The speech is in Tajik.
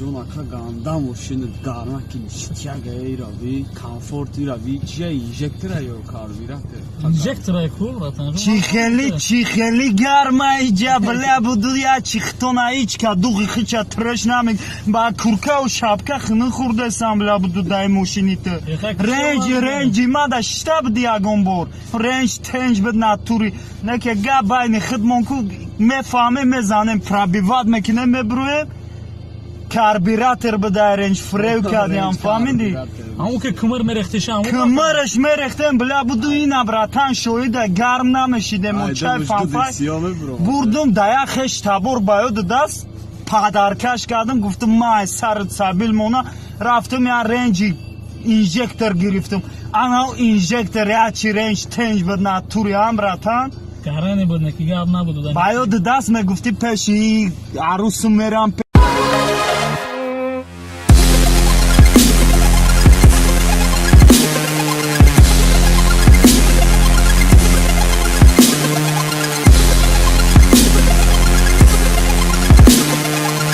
Ҷон, ака, ганда мошина гарма ки ништяк ирави, комфорт ирави, чия, инжектора ё карбюратор? Инжектора ку, братан. Чӣ хели, чӣ хели гарма иҷа, бля, буду я чихтона ичка дуғи хича треш намек, ба куркау шапка хини хурдесам, бля, буду дай мошините. Ренҷи, ренҷи мада шишта буди ягон бор. Ренҷ тенҷ буд натури. Неке гап байни хидмон ку мефаҳмем, мезанем, пробивать мекунем, мебруем. Карбюратор буда ренҷ, фрев кардиам, фаҳмидӣ? Ҳамон ки кумир мерехтиша, ҳамон? Кумираш мерехтем, бля, буду, ина, братан, шоҳида, гарм намешидем. Чай фанфай бурдум, да як хеш табор ба ёду даст падаркаш кардам, гуфтум: май сарат сабил мона. Рафтум, я ренҷи инжектор гирифтум. Ана инжектор ячи ренҷ тенҷ буд натури ҳам, братан. Гаране буд, неки гап набуд. Ба ёду даст мегуфтӣ пеши арӯсум мерам.